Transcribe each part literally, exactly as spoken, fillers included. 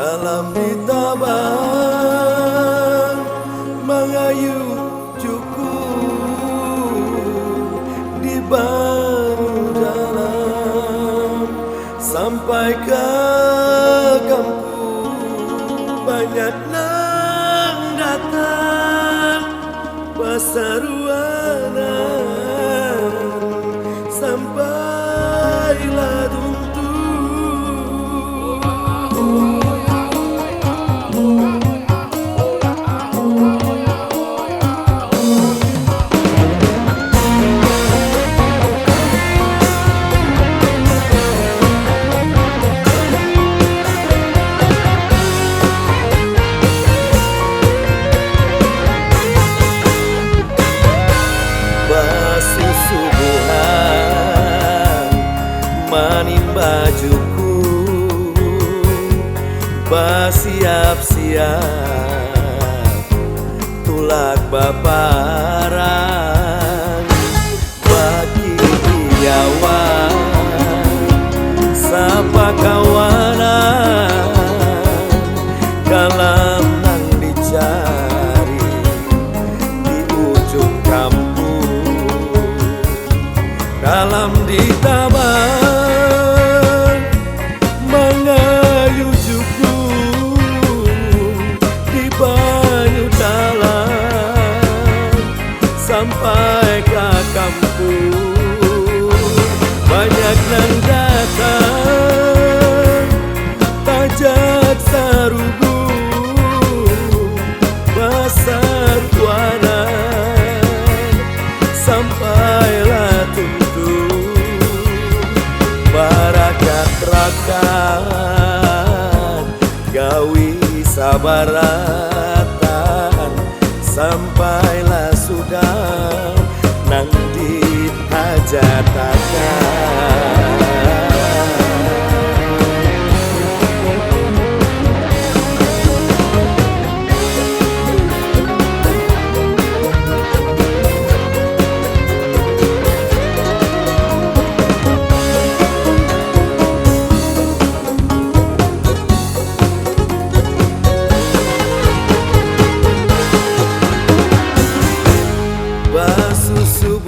Dalam di Tabang mangayu jukung di banyu dalam sampai ka kampung banyak nang datang basaruanan sampai lah tuntung. Basusubuhan manimba jukung, basiap-siap tulak baparang, bakikiawan sapa kawanan, galam nang dicari di ujung kampung. Galam di Tabang mangayu jukung di banyu dalam sampai ka kampung. Banyak nang datang tajak sarubung basaruanan sampai lah tuntung barakat-rakat gawi sabaratan sampai lah sudah nang dihajatakan.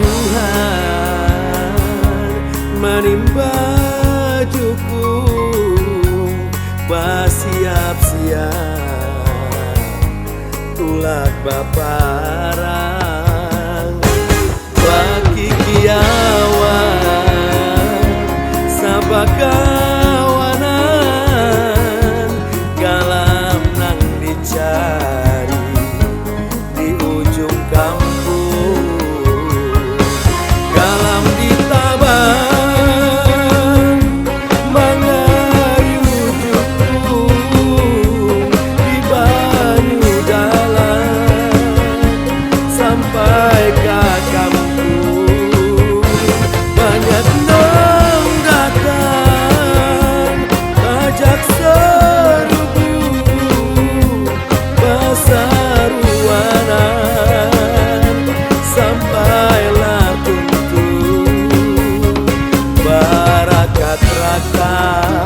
Basusubuhan manimba jukung, basiap-siap tulak baparang, bakikiawan sabakawanan, galam nang dicari di ujung kampung. Galam di Tabang mangayu jukung di banyu dalam sampai ka kampung. Banyak nang datang tajak sarubung basaruanan sampai lah tuntung barakat-rakat